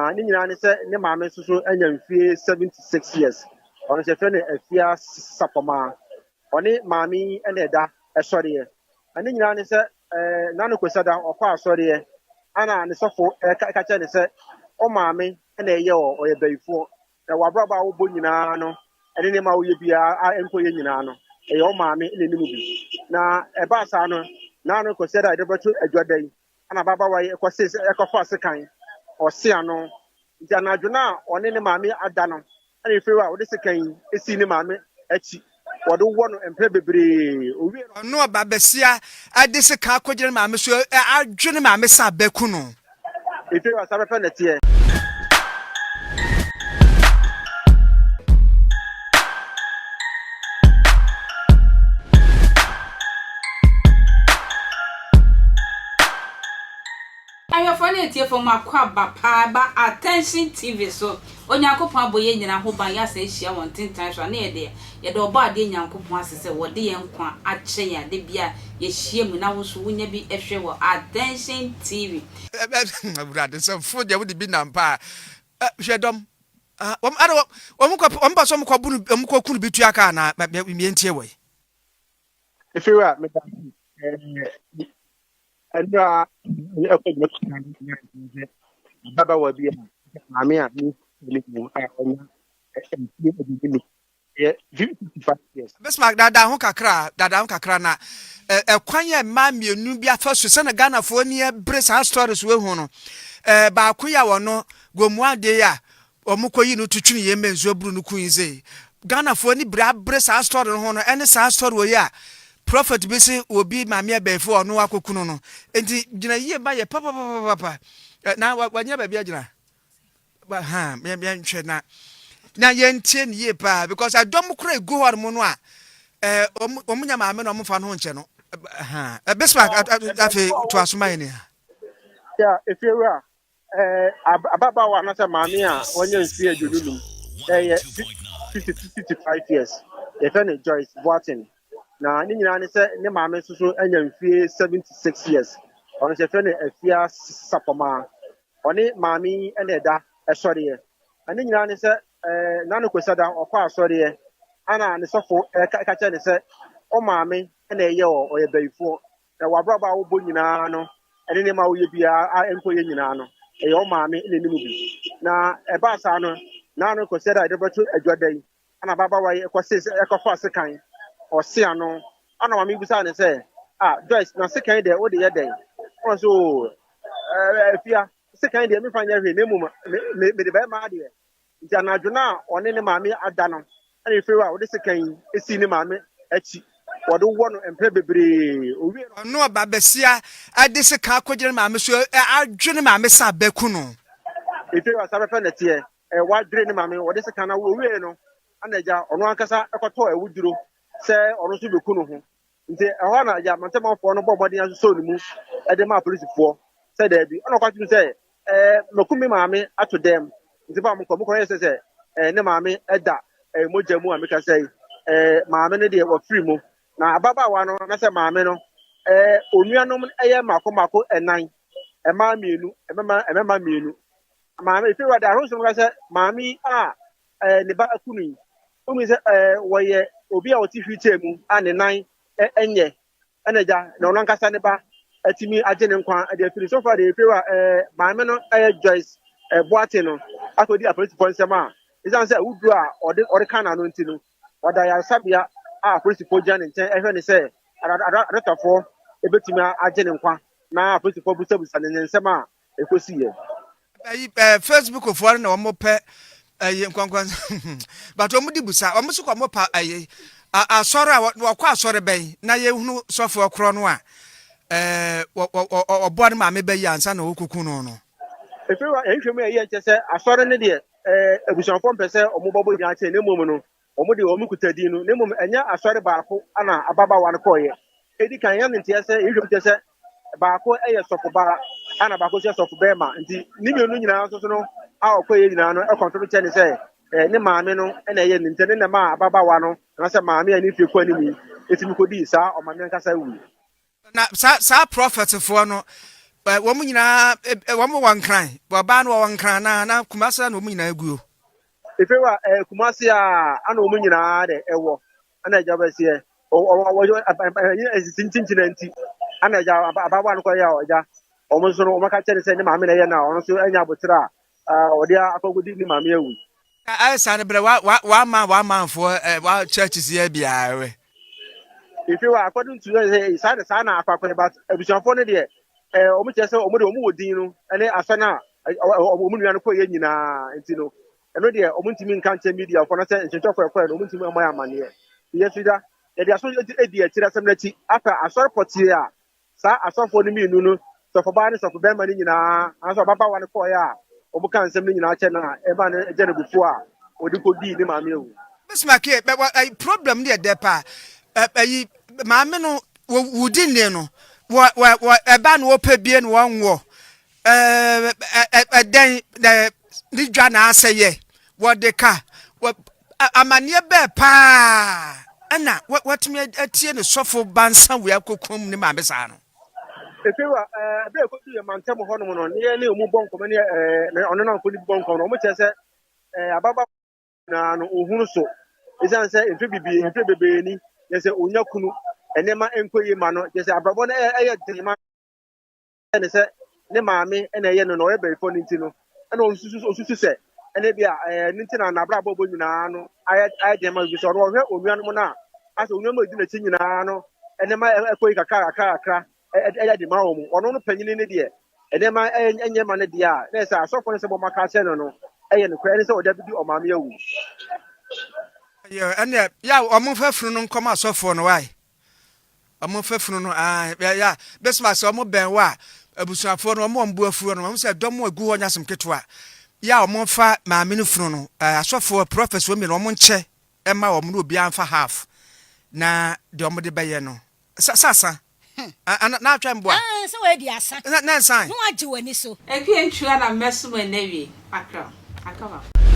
Na ne nyinaa ne sɛ ne maame nso so anya mfie 76 years. Ɔno nso yɛfrɛ no Afia Sapɔmaa. Ɔne maame yi na ɛda ɛsɔreɛ. Na ne nyinaa ne sɛ ɛɛ Nano Kwesada ɔkɔ asɔreɛ ana ne sɔfo ɛka ɛka kyerɛ ne sɛ ɔmaame na ɛyɛ ɔ ɔyɛ bayifoɔ. Na w'abrabɔ a wobɔ nyinaa no ɛne nneɛma a woyɛ biara a ɛnkɔ yɛ nyinaa no ɛyɛ ɔmaame na ɛnim bi. Na ɛbaa saa no Nano Kwesada a yɛde bɛto adwa da yi ana ababaawa yi ɛkɔse ɛkɔfa sekan ɔse ano. Nti anadwo no a ɔne ne maame ada no ɛna efiri hɔ a ɔde sekan yi esi ne maame akyi wɔde wɔ no mprɛ bebree. Owie no. Ɔno ɔba basia de sekan akɔgyina ne maame so adwe ne maame sɛ abɛku no. Efiri hɔ a saa pɛpɛ na ɛteɛ. Ahwɛfoɔ ne atiefoɔ mo akwaaba paa ba Attention TV so. Onyankopɔn abɔ yɛn nyinaa ho ban yɛasan ahyia wɔ ntentan so a na yɛde yɛda Ɔbɔadeɛ Nyankopɔn ase sɛ wɔde yɛn nkwa akyɛ yɛn a da biara yɛhyia mu na wo nso wonya bi hwɛ wɔ Attention TV. Awurade sɛ fo deɛ wode bi nam paa hwɛ dɔm wɔn ada wɔn kɔ wɔn ba so wɔn kɔ bunu wɔn kɔ kunu bi tua kaa na yɛn tie wɔ yi. Efiri a meda ɛnura ɛkɔ dwuma sɛ ababaawa bi a maame a ne ne mu a ɔnya mfie 25 yɛ 55 years. Bismarck daadaa ho kakra daadaa ho kakra na ɛkwan yɛ mmaa mmienu bi afa so sɛnɛ Ghanafoɔ ni ɛbere saa stories wei ho no ɛɛ baako yi a wɔno gomu adeɛ yi a wɔn kɔ yi no to twene yɛn mɛ nsuo aburu no kun yi sɛ Ghanafoɔ ni bere abere saa story no ho no ɛne saa story wɔ yi a prophet bi se obi maame abɛɛfo ɔno akɔkunu no nti gyina yie ba yɛ papapapapa na wanyɛ baabi agyina ha yɛnhwɛ na na yɛntie no yie paa because ɛdɔm kora egu hɔ nom no a ɛɛ wɔn nya maame na wɔn fa no ho nkyɛn no ha Bismarck afei to asoma yɛn nia. Ya efiewura ɛɛ ababaawa anaasɛ maame a wɔnyɛ mfie 25 ɛyɛ 55 years yɛfrɛ no Joyce Boateng na ne nyinaa ne sɛ ne maame nso so anya mfie 76 years. Ɔno nso yɛfrɛ no Afia Sapɔmaa. Ɔne maame yi na ɛda ɛsɔreɛ. Na ne nyinaa ne sɛ ɛɛ Nano Kwesada ɔkɔ asɔreɛ ana ne sɔfo ɛka ɛka kyerɛ ne sɛ ɔmaame na ɛyɛ ɔ ɔyɛ bayifoɔ. Na w'abrabɔ a wobɔ nyinaa no ɛne nneɛma a woyɛ biara a ɛnkɔ yɛ nyinaa no ɛyɛ ɔmaame na ɛnim bi. Na ɛbaa saa no Nano Kwesada a yɛde bɛto adwa da yi ana ababaawa yi ɛkɔse ɛkɔfa sekan ɔse ano ana maame bisa ne sɛ ah Joyce na sekan deɛ wode yɛ dɛn? Ɔno nso o ɛɛ afia sekan deɛ mefa nyɛ hwee na mmom me mede bɛrima adeɛ. Nti anadwo no a ɔne ne maame ada no ɛna efiri hɔ a ɔde sekan yi esi ne maame akyi wɔde wɔ no mprɛ bebree. Owie no. Ɔno ɔba basia de sekan akɔgyina ne maame so adwe ne maame sɛ abɛku no. Efiri hɔ a saa pɛpɛ na ɛteɛ. Ɛɛ wadwere ne maame wɔde sekan na owie no ana agya ɔno ankasa ɛkɔtɔ awuduro sɛ ɔno nso bɛku no ho. Nti ɛhɔ na agya mantamanfoɔ no bɔ mmɔden asosɔ ne mu ɛde ma apolisifoɔ sɛ daabi ɔna ɔkɔ atum sɛ ɛɛ mɛku me maame ato dɛm nti fa mo kɔ mo kɔ yɛ sɛ sɛ ɛɛ ne maame ɛda ɛɛ mogya mu a meka sɛ ɛɛ maame no deɛ wɔfiri mu na ababaawa no na sɛ maame no ɛɛ onuanom ɛyɛ mako mako ɛnan mmaa mmienu mmarima mmarima mmienu maame efi wɔ de ahosuo ka sɛ maame yi a ɛɛ ne ba aku no yi omi sɛ ɛɛ wɔyɛ obi a ɔte wheelchair mu a ne nan ɛnyɛ ɛna gya na ɔno ankasa ne ba atumi agye ne nkwa ɛde afiri so far de efi wɔ ɛɛ maame no ɛyɛ Joyce ɛɛ Boate no akɔdi apolisifoɔ nsɛm a esan sɛ awuduro a ɔde ɔde ka n'ano nti no ɔda ayaresabea a apolisifoɔ gyina ne nkyɛn ɛhwɛ ne sɛ adɔtafoɔ ebetumi agye ne nkwa na apolisifoɔ busabusa ne nsɛm a ɛkɔsi yɛ. Ɛyi ɛɛ Facebook foɔ no na wɔn pɛ ɛyi nkɔnkɔn but wɔn de busa wɔn so kɔ wɔn pa ɛyi asɔre a wɔkɔ asɔre bɛn na yɛhunu sɔfoɔ korɔ no a ɛɛ wɔ wɔ ɔboa no maame bɛyi ansa na wɔkɔku no no. Efiri wa nhwɛ mu yɛ nkyɛ sɛ asɔre no deɛ ɛɛ abusuafoɔ mpɛ sɛ wɔn bɔbɔ gyina kyɛn na mmom no wɔn de wɔn kuta din no na mmom ɛnyɛ asɔre baako ana ababaawa no kɔɔyɛ. Edi kan yɛn nteɛ sɛ nhwɛ mu kyɛ sɛ baako yɛ sɔfo baa ana baako nso yɛ sɔfo bɛrima nti ne mmienu nyinaa nso so no a ɔkɔyɛ nyinaa no ɛkɔmfɛm kyɛ ne sɛ ɛɛ ne maame no ɛna ɛyɛ ne nti ne nam a ababaawa no anaasɛ maame a ne mfie kɔ anim yi etumi kɔdii saa ɔmaame ankasa wui. Na saa saa prɔfɛtfoɔ no Wɔn nyinaa wɔn wɔ Nkran, ɔbaa no wɔwɔ Nkran na na Kumasi na wɔn nyinaa guo. Efe wa ɛɛ Kumasi a ana wɔn nyinaa de ɛwɔ ana agya bɛseɛ ɔwɔ ɛyi esisi nkyinkyina nti ana agya ababaawa no kɔ yɛ ɔgya wɔn nso no wɔn aka kyerɛ ne sɛ ne maame na ɛyɛ na ɔno nso anya abotire a ɔde akɔgodi ne maame awu. Ayɛ saa no berɛ wa wa wama wamanfoɔ ɛ wa church si yɛ biara wɛ. Efi wa according to sɛ saa de saa na akɔ akɔyɛ but abusuafoɔ no deɛ ɛɛ wɔn kyerɛ sɛ wɔn de wɔn wɔ din no ɛne asɔ no a wɔn nua no kɔ yɛ nyinaa nti no ɛno deɛ wɔn ntumi nka nkyɛn mediafoɔ no sɛ nsɛntwerɛfoɔ ɛkɔɛ no wɔn ntumi mmɔ yɛ amaneɛ yɛ so da yɛde aso edi akyire asɛm n'akyi afɛ asɔre pɔtee a Saa asɔfoɔ no mmienu no, sɔfobaa ne sɔfobɛrima no nyinaa, anaasɛ ɔbabaawa no kɔeɛ a, wɔkaa nsɛm no nyinaa kyerɛ no a ɛmaa no gya no abufuo a ɔde kɔdii ne maame awu. Bismarck yɛ bɛ wɔ ɛyi problem no yɛ dɛ paa ɛ ɛyi maame no wɔ wudi nne no wɔ wɔ wɔ ɛba no wɔpɛ bie no wɔn wɔ ɛɛ ɛdɛn na ne dwa na asɛ yɛ wɔde ka wɔ amaneɛ bɛɛ paa ɛna wɔatumi atie ne sɔfo bansa wei akɔkum ne maame saa no. Efe wa ɛɛ bere ekodu yɛ mantam hɔnom no ne yɛ ne ɔmo bɔ nkɔmɔ ne ɛɛ ɔno nanfo ne bɔ nkɔmɔ no ɔmo kyerɛ sɛ ɛɛ ababa nyinaa no ohunu so esiane sɛ mfe bibi mfe bebree ni yɛ sɛ onya kunu nneɛma nkɔ yie ma no kyerɛ sɛ abrabɔ no ɛyɛ den ma ne sɛ ne maame na ɛyɛ no na ɔyɛ bɛyifoɔ no nti no ɛna ɔsusu ɔsusu sɛ ɛna bi a ɛɛ ne nti na n'abrabɔ bɔ nyinaa no ayɛ ayɛ den ma bi sɛ ɔno ɔhwɛ onuanom no a asɛ onuanom a edi n'akyi nyinaa no nneɛma ɛkɔ yi kakra kakra kakra ɛyɛ den ma wɔn ɔno no panyin ne deɛ nneɛma ɛnyɛ ma no deɛ a na ɛsɛ asɔfo no sɛ bɔ maka akyerɛ no no ɛyɛ nokorɛ ɛne sɛ ɔda bi di ɔmaame awu. Yɛ ɛnna yɛ a wɔn mfa funu no nkɔm asɔfoɔ no wae. Wɔn mfa funu no ae yɛ a bɛsima sɛ wɔn bɛn wɔ a abusuafoɔ no wɔn wɔn bo afuo no wɔn sɛ dɔm a egu hɔ nyɛ asɛm ketewa yɛ a wɔn mfa maame no funu no asɔfoɔ prɔfɛs wɔn mmienu wɔn nkyɛ ɛma wɔn na obiara nfa half na deɛ wɔn de bɛyɛ no sa sa ana na atwa mboa Ah, sɛ woadi asa. Na na nsan. Na woagye w'ani so. Akua Ntua na mɛsom ɛnnɛ wie. Accra. Aka baako.